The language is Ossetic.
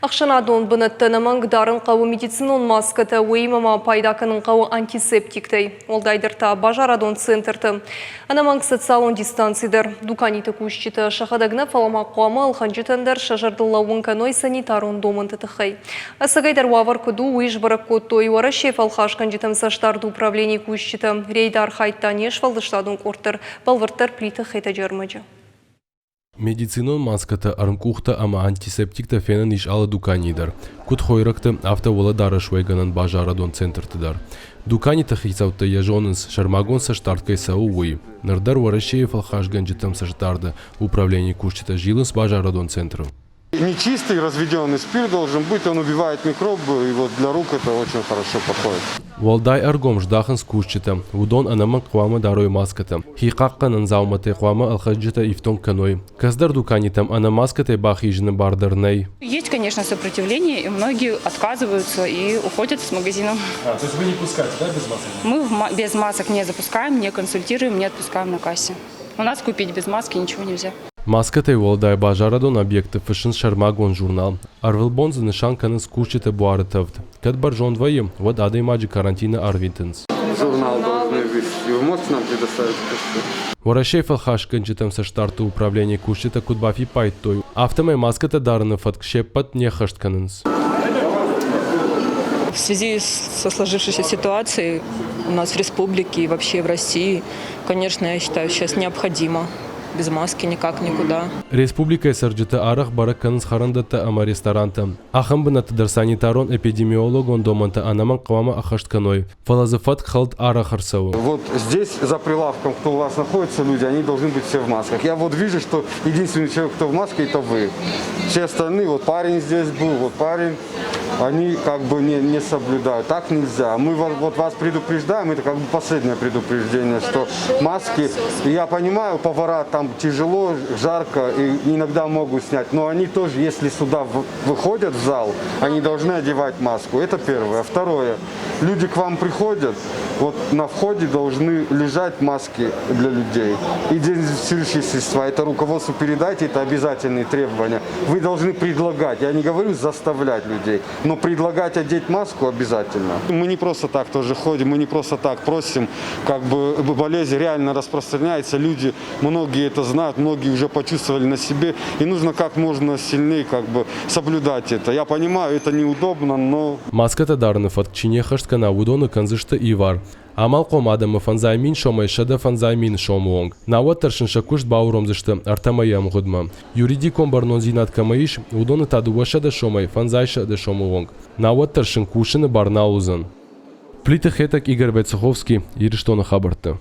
Ӕхсӕнадон бынӕтты ӕнӕмӕнг дарын хъӕуы медицинон маскӕтӕ, уыимӕ ма пайда кӕнын хъӕуы антисептиктӕй. Уӕлдайдӕр та базарадон центрты. Ӕнӕмӕнг социалон дистанци дӕр. Дуканиты кусджытӕ сӕхӕдӕг нӕ, фӕлӕ ма хъуамӕ ӕлхӕнджытӕн дӕр сӕ зӕрдыл лӕууын кӕной санитарон домӕнты тыххӕй. Ӕцӕгӕйдӕр уавӕр куыд у, уый сбӕрӕг кодтой Уӕрӕсейы фӕлхасгӕнджытӕм цӕстдарды управленийы кусджытӕ. Рейды архайдта не сфӕлдыстадон къорд дӕр, бӕлвырддӕр Плиты Хетӕджы ӕрмӕджы. Медицинон маскӕтӕ, ӕрмкъухтӕ ӕмӕ антисептиктӕ фенӕн ис алы дуканийы дӕр, куыд хойрӕгты, афтӕ уӕлӕдарӕс уӕйгӕнӕн базарадон центрты дӕр. Дуканиты хицӕуттӕ йӕ зонынц, сӕрмагонд цӕстдард кӕй цӕуы, уый. Ныр дӕр Уӕрӕсейы фӕлхасгӕнджытӕм цӕстдарды управленийы кусджытӕ зилынц базарадон центры. Нечистый разведенный спирт должен быть, он убивает микробы, и вот для рук это очень хорошо подходит. Уӕлдай ӕргом здахынц кусджытӕ. Уыдон ӕнӕмӕнг хъуамӕ дарой маскӕтӕ. Хи хъахъхъӕнӕн дзаумӕттӕй хъуамӕ ӕлхӕнджытӕ ифтонг кӕной. Кӕцыдӕр дуканитӕм ӕнӕ маскӕтӕй бахизыны бар дӕр нӕй. Есть, конечно, сопротивление, и многие отказываются и уходят с магазина. А, то есть вы не пускаете, да, без масок? Мы без масок не запускаем, не консультируем, не отпускаем на кассе. У нас купить без маски ничего нельзя. Маскӕтӕй уӕлдай базарадон объектты фыссынц сӕрмагонд журнал. Ӕрвылбон дзы нысан кӕнынц кусджыты буары тӕвд. Кӕд бӕрзонд вӕййы, уӕд адӕймаджы карантины арвитынц. Журнал должны вести. Вы можете нам предоставить это? Уӕрӕсейы фӕлхасгӕнджытӕм цӕстдарды управленийы кусджытӕ куыд бафиппайдтой, афтӕмӕй маскӕтӕ дарыны фӕтк се ппӕт не ххӕст кӕнынц. В связи со сложившейся ситуацией у нас в республике и вообще в России, конечно, я считаю, сейчас необходимо. Без маски никак никуда. Республикӕйы цӕрджытӕ арӕх бӕрӕг кӕнынц хӕрӕндӕттӕ ӕмӕ ресторантӕ. Ахӕм бынӕтты дӕр санитарон-эпидемиологон домӕнтӕ ӕнӕмӕнг хъуамӕ ӕххӕст кӕной, фӕлӕ дзы фӕтк хӕлд арӕх ӕрцӕуы. Вот здесь за прилавком, кто у вас находится, люди, они должны быть все в масках. Я вот вижу, что единственный человек, кто в маске, это вы. Все остальные, вот парень здесь был, вот парень, они как бы не соблюдают. Так нельзя. Мы вот вас предупреждаем, это как бы последнее предупреждение, что маски, я понимаю, повара там тяжело, жарко, и иногда могут снять, но они тоже, если сюда выходят в зал, они должны одевать маску. Это первое. Второе. Люди к вам приходят, вот на входе должны лежать маски для людей. И дезинфицирующие средства. Это руководству передайте, это обязательные требования. Вы должны предлагать, я не говорю заставлять людей, но предлагать одеть маску обязательно. Мы не просто так тоже ходим, мы не просто так просим, как бы болезнь реально распространяется, люди, многие это знают, многие уже почувствовали на себе, и нужно как можно сильнее как бы соблюдать это. Я понимаю, это неудобно, но... Маскӕтӕ дарыны фӕтк чи не ххӕст кӕна, уыдоны кӕндзысты ивар. Амалхъом адӕмы фӕндзай мин сомӕй 150 000 сомы онг. Науӕд дӕр сын сӕ куыст бауромдзысты ӕртӕ мӕйы ӕмгъуыдмӕ. Юридикон бӕрнондзинад кӕмӕ ис, уыдоны та 200 сомӕй 500 сомы онг. Науӕд дӕр сын кусыны бар нал уыдзӕн. Плиты Хетӕг, Игорь Войцеховский, Ирыстоны хабӕртты.